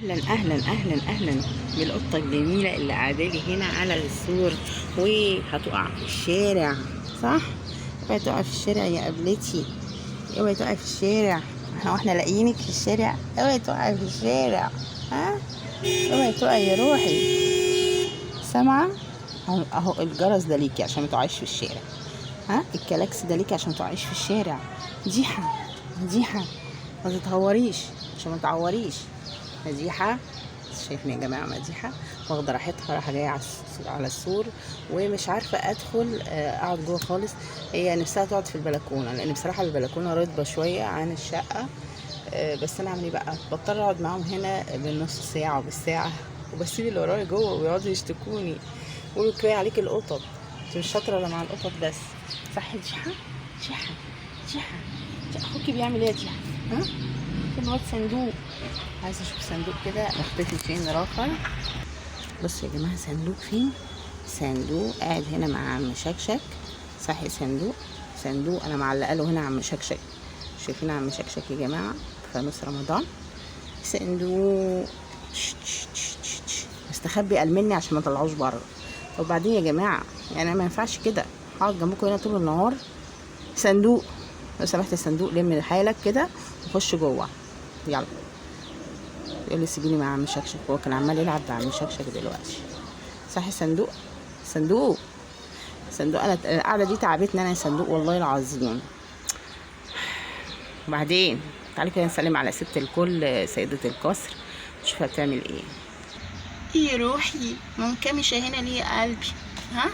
اهلا اهلا اهلا اهلا بالقطه الجميلة اللي قاعدة لي هنا على السور وهتقع في الشارع، صح؟ اوعي تقع في الشارع يا قبلتي، اوعي تقعي في الشارع، احنا لاقيينك في الشارع، اوعي تقعي في الشارع، ها؟ اوعي تقعي يا روحي. سامعه؟ اهو الجرس ده ليكي عشان ما تقعيش في الشارع، ها؟ الكلاكس ده ليكي عشان ما تقعيش في الشارع. مديحه مديحه ما تتهوريش عشان ما تعوريش. مديحه شايفين يا جماعة، مديحه واخده راحتها، رايحة جاية على السور ومش عارفه ادخل اقعد جوه خالص. هي نفسها تقعد في البلكونه، لان بصراحة البلكونه رطبه شوية عن الشقة، بس انا اعمل ايه بقى؟ بضطر اقعد معاهم هنا بالنص ساعة وبالساعه، وبسيب اللي ورايا جوه ويقعدوا يشتكوني يقولوا كفاية عليك القطط، انت مش شاطرة الا مع القطط بس. صح يا ديحه؟ ديحه ديحه اخوكي بيعمل ايه يا ديحه؟ ها؟ فين الواد صندوق؟ عايزه اشوف صندوق كده مختفي فين راخر. بصوا يا جماعة صندوق فين؟ صندوق قاعد هنا مع عم شكشك، صح يا صندوق؟ صندوق انا معلقه له هنا عم شكشك، شايفين عم شكشك يا جماعة في نص رمضان؟ صندوق مستخبي قال مني عشان ما طلعوش بره. وبعدين يا جماعة يعني ما ينفعش كده، هقعد جنبكم هنا طول النهار. صندوق لو سمحت يا صندوق، لم حالك كده وخش جوه، يلا. يقول لي سيبيني مع عم شكشك، هو كان عمال يلعب مع عم شكشك دلوقتي. صح يا صندوق؟ صندوق صندوق، انا القعدة دي تعبتني انا يا صندوق والله العظيم. وبعدين تعالي كده نسلم على ست الكل سيده القصر، نشوفها بتعمل ايه. يا روحي منكمشه هنا ليه يا قلبي؟ ها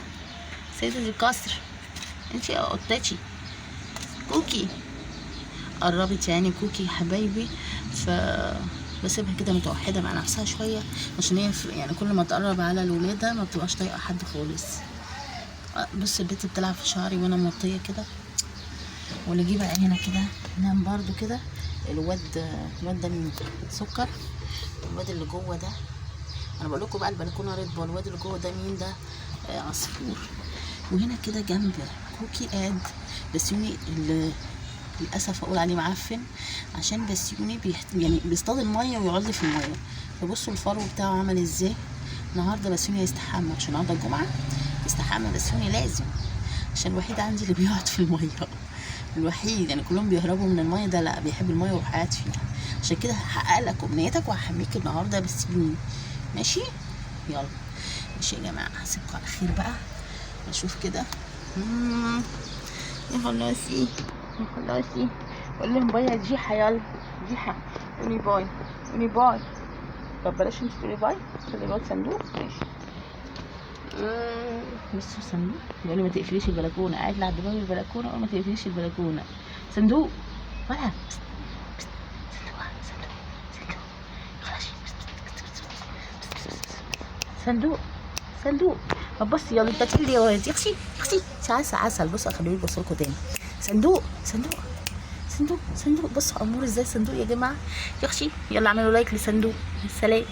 سيده القصر انتي يا قطتي كوكي، قربت يعني كوكي يا حبايبي، ف بسيبها كده متوحدة مع نفسها شوية، عشان هي يعني كل ما تقرب على الولادة ما بتبقاش طايقة حد خالص. بص البت بتلعب في شعري وانا موطيه كده، واللي جه بقى هنا كده نام برضو كده. الواد ده مين؟ سكر. الواد اللي جوه ده، انا بقول لكم بقى البلكونه رطبه. الواد اللي جوه ده مين ده؟ عصفور. وهنا كده جنب كوكي قاعد بسيوني، اللي للاسف اقول عليه معفن، عشان بسيوني يعني بيصطاد المية ويقعد لي في المية. فبصوا الفرو بتاعه عمل ازاي. النهارده بسيوني هيستحمى، عشان النهارده الجمعة يستحمى بسيوني لازم، عشان الوحيد عندي اللي بيقعد في المية، الوحيد يعني كلهم بيهربوا من المية، ده لا بيحب المية وقاعد فيها. عشان كده هحقق لك امنيتك وهحميك النهارده بسيوني، ماشي؟ يلا ماشي يا جماعة، هسيبكم على خير بقى. اشوف كده. يا خلاصي يا خلاصي، قول لهم bye يا جيحه، يلا جيحه قولي bye، قولي bye. طب بلاش انت تقولي bye، خلي الواد صندوق ماشي. بصوا صندوق بيقول لي ما تقفليش البلكونه، قاعد لعند باب البلكونه قول ما تقفليش البلكونه. صندوق ولا صندوق صندوق صندوق خلاص، صندوق صندوق. طب بصي يلا انت تقولي يا ولد، يخشي يخشي عسل عسل. بصوا خلوني ابص لكم تاني. صندوق صندوق صندوق صندوق، بصوا امور ازاي صندوق يا جماعة. يخشي يلا اعملوا لايك لصندوق. سلام.